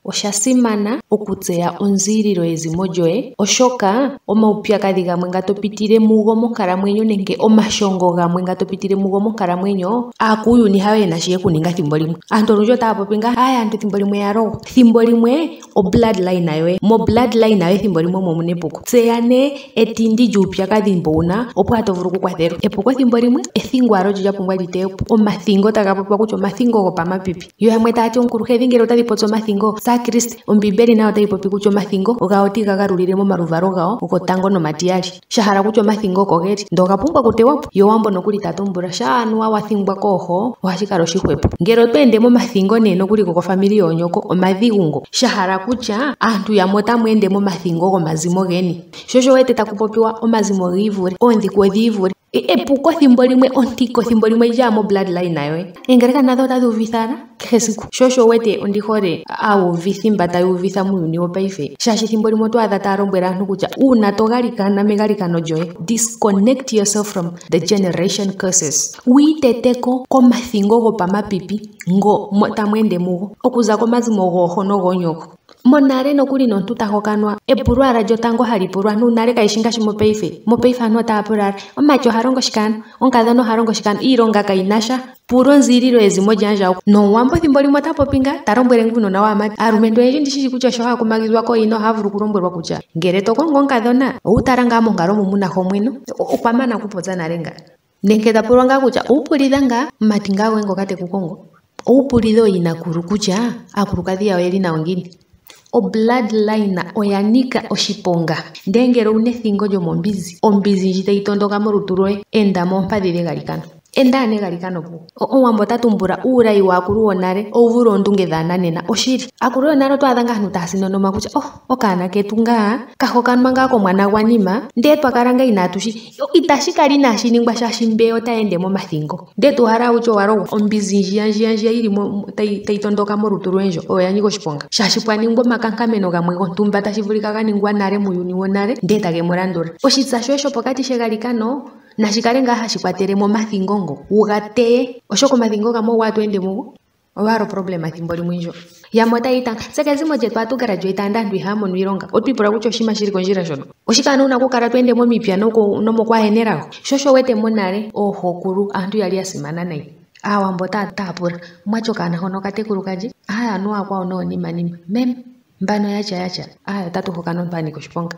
Osha simana okutseya onziililo yezimo lyoye, oshoka omaupyakadhi gamwe nga to pitile mugo monkalamwenyo nenge omashongo gamwe nga to pitile mugo monkalamwenyo, aakuuyuni hayo yena shi yeku ninga thimbo limwe. Aantu olundji otaya popi ngaa, aaye aantu thimbo limwe ya logwa. Thimbo limwe o-bloodline yoye, mo-bloodline yoye thimbo limwe omo muna epuko. Tseya nee etindi lyuupyakadhi mbo wuna, opo to vulu okukwathelwa. Epuko thimbo limwe, ethingo alo lyo lya pumbwa li teywe po. Omathingo taga popiwa kutya omathingo gopamapipi. Yo yamwe taya ti onkuluhedhi ngele otadhi popi omathingo, saakriste, Ombiibeli nayo otayi popi kutya omathingo gawo otiga galulile momaluvalo gawo gotango nomatiyali. Sha hala kutya omathingo oko geli, ndele oga pumbwa okutewa po. Ye Owambo nokuli ta tumbula, shaa anuwa wa thingwa kooho, ohashi kala oshihwepo. Ngele oto ende momathingo nee nokuli gokofamili yoonyoko, omadhigu ngo. Sha hala kutya aantu yamwe otamu ende momathingo gomazimo geni. Sho osho wete taku popiwa omazimo giivule, oondhiku odhiivule. Epuko thimbo limwe, ontiko thimbo limwe lyaa mo bloodline yoye. Eengeleka nadho otadhi uvitha kehe esiku. Sho osho wete ondi hole aauvithi mba taya uvitha muuyuni wopaife, shaashi thimbo limwe oto adha taya lombwele aantu kutya uuna to galikana megalikano lyoye, disconnect yourself from the generation curses. Wi iteteko komathingo gopamapipi ngo tamu ende mugo, okuza komazimo gooho nogoonyoko. Monale nokuli nomuntu ta hokanwa, epulo ala lyotango hali pulwa aantu nale kayishi ngaashi mopaife. Mopaife aantu otaya pula ala, omumati oha longo shike ano? Omukadhona oha longo shike ano? Iilonga kayi na sha. Pula onziililo yezimo lyaandjawo. Nomuwambo thimbo limwe ota popi ngaa, ta lombwele ngaa uunona waamati. Aalumentu oyendji ndi shi shi kutya sho haya kumagidhwa kooyina ohaya vulu okulombwelwa kutya ngele to kongo omukadhona, owu tala ngaa monkalo mu mu na homweno. Okwa mana okupopya nale nga. Nenge ta pulwa ngaa kutya owu pulidha ngaa omumati ngaa goye ngoka te ku kongo? Owu pulidha ooyinakulu kutya aakulukadhi yawo oyeli nawa ngiini? O-bloodline oya nika oshiponga. Ndele ngele owuna ethingo lyomombinzi, ombinzi ndji tayi tondoka molutu lwoye, enda moompadhi dhegalikano. Enda ano egalikano puwo. Omuwambo ota tumbula uulayi waakulu wonale owu vule oondunge dhaananena. Oshili, aakulu yonale oto adha ngaa aantu taya sinonoma kutya oh, okaana ketu ngaa ka hokanwa ngaa komwana gwanima, ndele twa kala ngaa inaatu shi itashi kala inaashi ningwa shaashi mbeya otayi ende momathingo. Ndele to hala wutye owa logwa ombinzi ndjiya ndjiya ndjiya yili mo tayi tondoka molutu lwoye ndjo oyo ya nika oshiponga shaashi pwa ningwa omakankameno gamwe gontumba tashi vulika ga ningwa nale muuyuni wonale ndele tage mu landula. Oshitsa shoye shopokati shegalikano nashi kale ngaa hashi kwatele mo omathingo ngo wu ga teye, oshoka omathingo gamwe ogo hatu ende mugo. Owala oproblema thimbo limwe ndjo. Yamwe otaya itanga, tse kezimo lyetu ohatu graduate ando aantu ihaya mono iilonga. Otwi ipula kutya oshinima shili kondjila shono. Oshike ano wuna okukala to ende momipya nomokwaahenelago? Sho osho wete monale oohokulu aantu yali ya simana nayi. Aawambo otaya pula, mwatya okaana hono okatekulu kalye? Aye anuwa aakwawo noonimanima. Meme, mbano yatya yatya. Aye otatu hokana omuntu a nika oshiponga.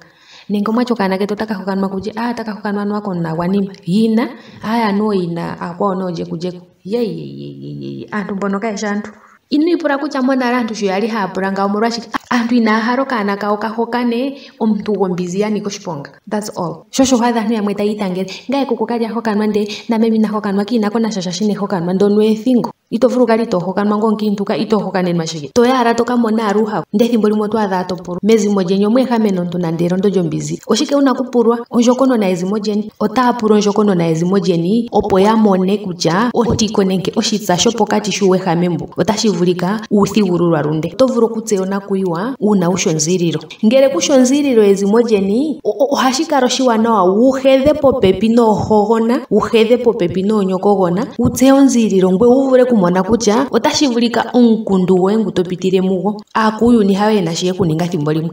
Nenge omwatya okaana ketu otaka hokanwa kulye? Aye otaka hokanwa anuwa komunagwanima. Yina, aye anuwa oyina aakwawo noojekujeko. Yeyeyeyeye, aantu mbono kaye shi aantu. Ino ipula kutya monale aantu sho yali haya pula ngawo omolwashike aantu inaya hala okaana kawo ka hokane omuntu gwombinzi ya nika oshiponga. That's all. Sho osho ho adha aantu yamwe taya itangele, ngaye kuku kali a hokanwa ndee nameme ina hokanwa kiina ko nasha shaashi ine hokanwa. Ndono ethingo. Ito vulu kala itoo hokanwa ngomukiintu ka itoo hokanenwa shike? To ya ala to ka mona aluhe. Ndele ethimbo limwe oto adha to pulwa. Mezimo lyeni omweehamena omuntu nande elondo lyombinzi. Oshike wuna okupulwa? Ondjokonona yezimo lyeni. Otaya pula ondjokonona yezimo lyeni opo ya mone kutya ontiko nenge oshitsa shopokati shuuwehame mbu otashi vulika uuthigululwalunde. Oto vulu okutseya onakuyiwa uuna wushi onziililo. Ngele kushi onziililo yezimo lyeni, ohashi kala oshiwanawa wu hedhe popepi noohogona, wu hedhe popepi noonyokogona, wu tseye onziililo ngoye wu vule okumona kutya otashi vulika omukundu gwoye ngu to pitile mugo, aakuuyuni hayo ye na shi ye ku ninga thimbo limwe.